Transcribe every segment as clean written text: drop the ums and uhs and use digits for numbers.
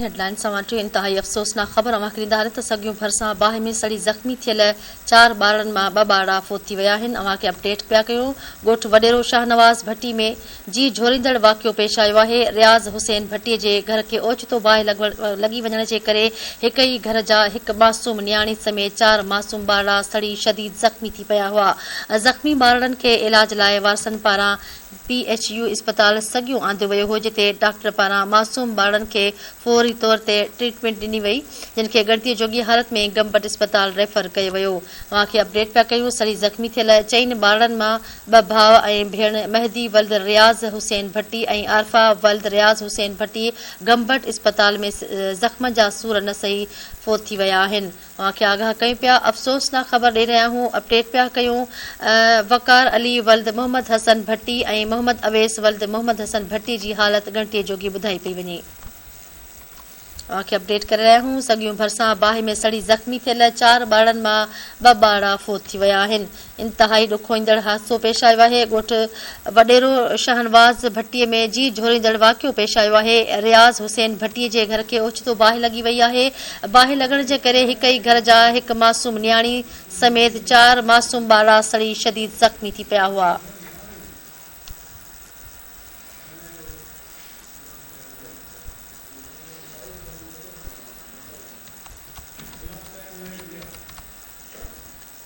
Headline سوان ٽيون انتهائي افسوسناڪ خبر اوهان کي ڏيندا هلون ته سڳيون ڀرسان باهه ۾ سڙي زخمي ٿيل چار ٻارڙن مان ٻه ٻارڙا فوت ٿي ويا آهن اوهان کي اپڊيٽ پيا ڪيون ڳوٺ وڏيرو شاهنواز ڀٽي ۾ جي جهوريندڙ واقعو پيش آيو آهي رياض حسين ڀٽي جي گهر کي اوچتو باهه لڳي وڃڻ جي ڪري هڪ ئي گهر جا هڪ معصوم نياڻي سميت چار معصوم ٻارڙا سڙي شديد زخمي ٿي پيا هئا زخمي ٻارڙن کي علاج لاء وارثن پاران پي ايڇ يو اسپتال سڳيون آندو ويو هو جتي ڊاڪٽر پاران معصوم ٻارڙن کي فوري طور تي ٽريٽمينٽ ڏني وئي جن کي ڳڻتي جوڳي حالت ۾ گمبٽ اسپتال ريفر ڪيو ويو اوهان کي اپڊيٽ پيا ڪيون سڙي زخمي ٿيل چئن ٻارڙن مان ٻه ڀاء ۽ ڀيڻ مهدي ولد رياض حسين ڀٽي ۽ عارفه ولد رياض حسين ڀٽي گمبٽ اسپتال ۾ زخمن جا سور نه سهي فوت ٿي ويا آهن. اوهان کي آگاهه ڪيون پيا افسوسناڪ خبر ڏئي رهيا آهيون اپڊيٽ پيا ڪيون وقار علي ولد محمد حسن ڀٽي ۽ محمد اويس ولد محمد حسن ڀٽي جي حالت ڳڻتي جوڳي ٻڌائي پئي وڃي. اوهان کي اپڊيٽ ڪري رهيا آهيون سڳيون ڀرسان باهه ۾ سڙي زخمي ٿيل چار ٻارڙن مان ٻه ٻارڙا فوت ٿي ويا آهن انتهائي ڏکوئيندڙ حادثو پيش آيو آهي، ڳوٺ وڏيرو شاهنواز ڀٽي ۾ جيء جهوريندڙ واقعو پيش آيو آهي، رياض حسين ڀٽي جي گهر کي اوچتو باهه لڳي وئي آهي، باهه لڳڻ جي ڪري هڪ ئي گهر جا هڪ معصوم نياڻي سميت چار معصوم ٻارڙا سڙي شديد زخمي ٿي پيا هئا.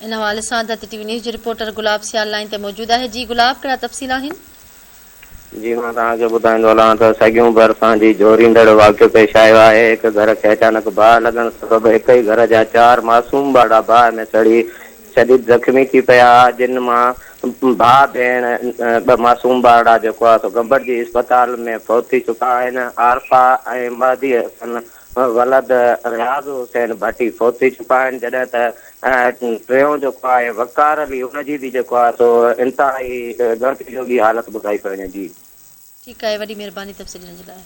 ان حوالي سان ڌرتي ٽي وي نيوز جو رپورٽر گلاب سيال لائين تي موجود آهي جي گلاب ڪهڙا تفصيل آهن. جي مان توهان کي ٻڌائيندو هلان ته سڳيون ڀرسان جي جهوريندڙ واقعو پيش آيو آهي هڪ گهر کي اچانڪ باهه لڳڻ سبب هڪ ئي گهر جا چار معصوم ٻارڙا باهه ۾ سڙي شديد زخمي ٿي پيا جن مان ڀاء ڀيڻ ٻه معصوم ٻارڙا جيڪو آهي سو گمبٽ جي اسپتال ۾ فوت ٿي چڪا آهن عارفه ۽ مهدي حسن ولد رياض حسين ڀٽي فوت ٿي چڪا آهن جڏهن ته ٽيون جيڪو آهي وقار علي ان جي به جيڪو آهي سو انتهائي ڳڻتي جوڳي حالت ٻڌائي پئي وڃي جي. ٺيڪ آهي وڏي مهرباني تبصري ڏيڻ جي لاء.